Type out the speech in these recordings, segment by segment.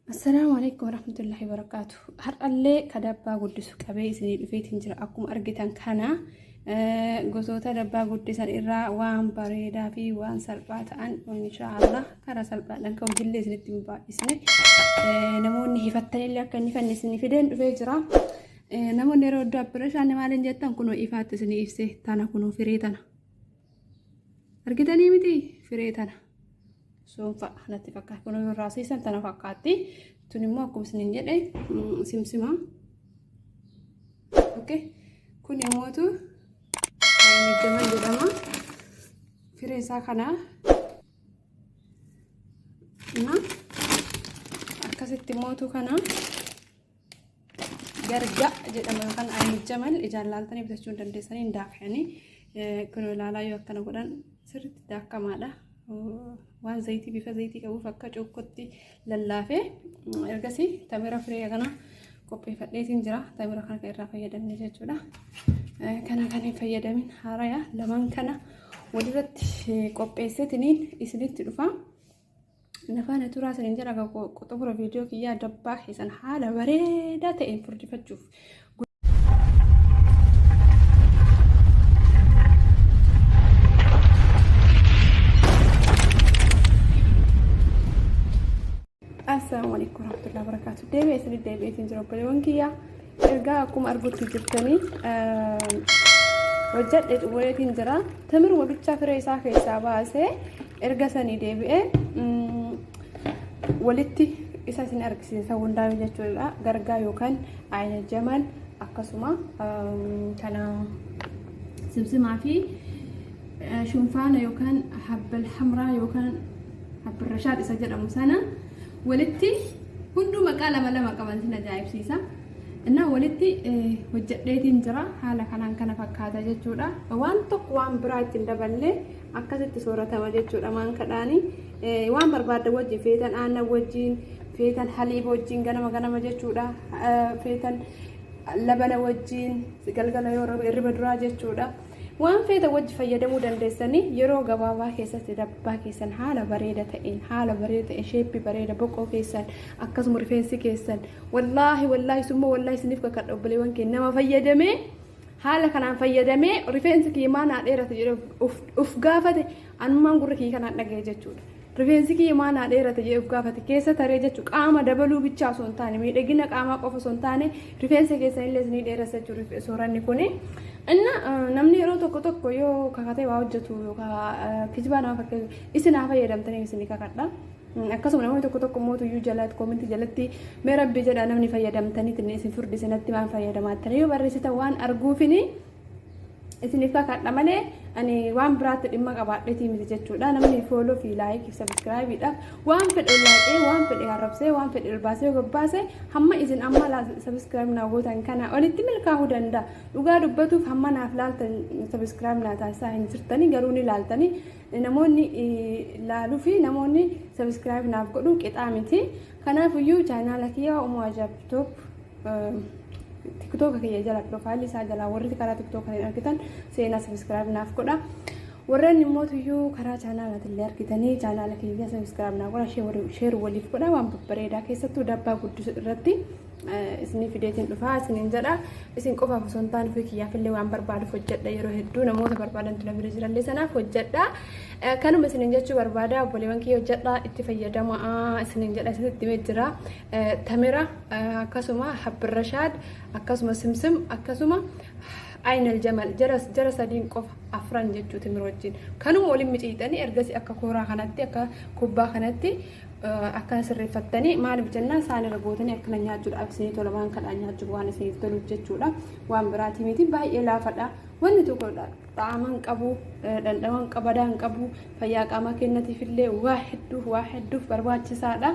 Assalaamu alaikum warahmatullahi wabarakaatu. Har'allee ka dabbaa guddisu qabee isinii dhufeetiin jira. Akkuma argitan kana gosoota dabbaa guddisan irraa waan bareedaa fi waan salphaa ta'an inshaallah karaa salphaadhaan kan hojiillee isinitti hin baay'isne namoonni hifattanillee akka inni fanne isinii fideen dhufee jira. Namoonni yeroo iddoo abbirashaan maaliin jettan kunoo ifaatti isinii ibse tana kunoo firee tana. Argitanii miti firee tana. Soonfa natti fakkaata. Kun irraa siisan tana fakkaatti. Tun immoo akkuma isiniin jedhe simsima. Okay. Kun immootu jamal jedhama. Firee isaa kana. Akkasitti immootu kana. Garga jedhama yookaan ayni jamal ijaan laaltanii bitachuu hin dandeessanii hin daakanii kun ilaalaa yoo akkana godhan sirriitti daakamaadha. Waan zayitii bifa zayitii qabuuf akka cuukkootti lallaafee ergasii tamira firee kana qopheeffadheetiin jira. Tamira kana kan irraa fayyadamne jechuudha. Kana kan hin fayyadamin haaraya lamaan kana walirratti qopheesseetiniin isinitti dhufa. Nafaana turaa isiniin jedha xumura viidiyoo kiyyaa dabbaa keessan haala bareedaa ta'een furdifachuuf. Assalaamu alaikum warahmatullahi wabarakatuh. Deebi'ee isinit deebi'eetiin jira obboleewwan kiyyaa. Ergaa akkuma argutti jirtanii hojjadhe xumureetiin jira. Tamiruma bichaa firee isaa keessaa baasee erga sanii deebi'ee walitti isa isin argisiisa hundaa'u jechuudha. Gargaa yookaan ayina jamal akkasuma kana simsimaa fi shunfaana yookaan habbal hamraa yookaan habbirrashaad isa jedhamu sana walitti hunduu maqaa lama lama qaban sin ajaa'ibsiisa. Innaa walitti hojjedheetiin jira haala kanaan kana fakkaata jechuudha. Waan tokko waan biraa ittiin daballee akkasitti sooratama jechuudha maankadhaani. Waan barbaaddan wajjin feetan aannan wajjin feetan haliiba wajjin ganama ganama jechuudha. Feetan labana wajjin galgala yoo hirriba duraa jechuudha. Waan feetan wajji fayyadamuu dandeessanii yeroo gabaabaa keessatti dabbaa keessan haala bareeda ta'een haala bareeda ta'een sheeppii bareeda boqoo keessan akkasuma rifeensi keessan wallaahi wallaahi summa wallaahi isiniif kakadha obboleewwan kee nama fayyadamee haala kanaan fayyadamee rifeensi kiyya maa naa dheerate jedhee of gaafate anummaan gurra kiyya kanaan dhagaye jechuudha. Rifeensi kiyya maa naa dheerate jedhee of gaafate keessa taree jechuun qaama dabaluu bichaa osoo hin taane miidhagina qaamaa qofa osoo hin taane rifeensa keessan illee isinii dheeressa jechuudha sooranni kuni. Inna namni yeroo tokko tokko yoo kakatee waa hojjetu yookaan kijibaa nama fakkeessu isin haa fayyadamtanii isinii kakadha. Akkasuma namoonni tokko tokko immoo tuyyuu jalatti koomentii jalatti mee rabbi jedhaa namni fayyadamtanii isin furdisanatti maan fayyadamaattanii yoo barreessitan waan arguufini isiniif kakadha malee ani waan biraatti dhimma qabaadheetii miti jechuudha. Namni fooloo fi laayikii fi sabiskiraayibiidhaaf waan fedhe ol laaqee waan fedhe arrabsee waan fedhe ol baasee gobbaase hamma isin amma sabiskiraayib naa gootan kana olitti milkaa'uu danda'a. Dhugaa dubbatuuf hamma naaf laaltan sabiskiraayib naa taasisaa hin jirtanii garuu ni laaltanii namoonni laaluu fi namoonni sabiskiraayib naaf godhu qixaa miti. Kanaafiyyuu chaanaala kiyya Umu Ajaab Top tiktoka kiyya jala piroofaayilii isaa jalaa warri karaa tiktoka hin argitan seenaa sabiskiraayib naaf godha. Warreen immoo tuyyuu karaa chaanaalatillee argitanii chaanaala kiyya sabiskiraayib naaf godha sheer waliif godha waan babbareedaa keessattuu dabbaa guddisu irratti isinii fideetiin dhufaa isiniin jedha. Isin qofaaf osoo hin taane ofii kiyyaafillee waan barbaaduuf hojjedha yeroo hedduu namoota barbaadantu na bira jirallee sanaaf hojjedha. Kanuma isiniin jechuu barbaada obboleewwan kiyya hojjedha itti fayyadamaa isiniin jedha isinitti himee jira. Tamira akkasuma habbirrashaad akkasuma simsim akkasuma aynal jamal jara sadiin qofa afran jechuu timir wajjin kanuma waliin miciixanii ergasii akka kooraa kanatti akka kubbaa kanatti akkana sirreeffattanii maaliif jennaan isaan irra gootanii akkana nyaachuudhaaf isinii tola waan kadhaa nyaachuuf waan isiniif toluuf jechuudha waan biraatii miti baay'ee laafadha wanni tokko xaama hin qabu dhandhama hin qabadaa hin qabu fayyaa qaamaa kennatiif illee waa hedduuf waa hedduuf barbaachisaadha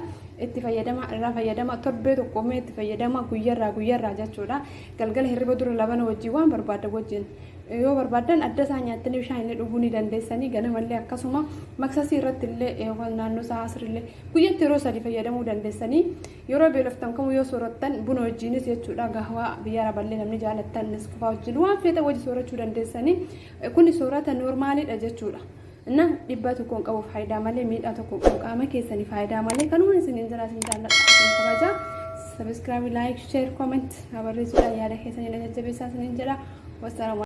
itti fayyadama irraa fayyadama torbee tokko mee itti fayyadama guyyarraa guyyarraa jechuudha galgala hirriba dura labana wajjin waan barbaaddan wajjin yoo barbaaddan adda isaa nyaattanii bishaan illee dhuguu ni dandeessanii ganamallee akkasuma maksasii irratti illee yookaan naannoo isaa asirrillee guyyatti yeroo sadi fayyadamuu dandeessanii yeroo beeloftan kamuu yoo soorattan buna wajjinis jechuudha gahwaa biyya araballee namni jaalattan niskafaa wajjin waan feetan wajji soorachuu dandeessanii kuni soorata noormaaliidha jechuudha. Na dhibbaa tokko hin qabu faayidaa malee miidhaa tokko hin qabu qaama keessanii faayidaa malee kanuma isiniin jira isin jaalladha isin kabaja. Subscribe, like, share, comment barreessuudhaan yaada keessanii na jajjabeessaa isiniin jedha. Wassalaamu.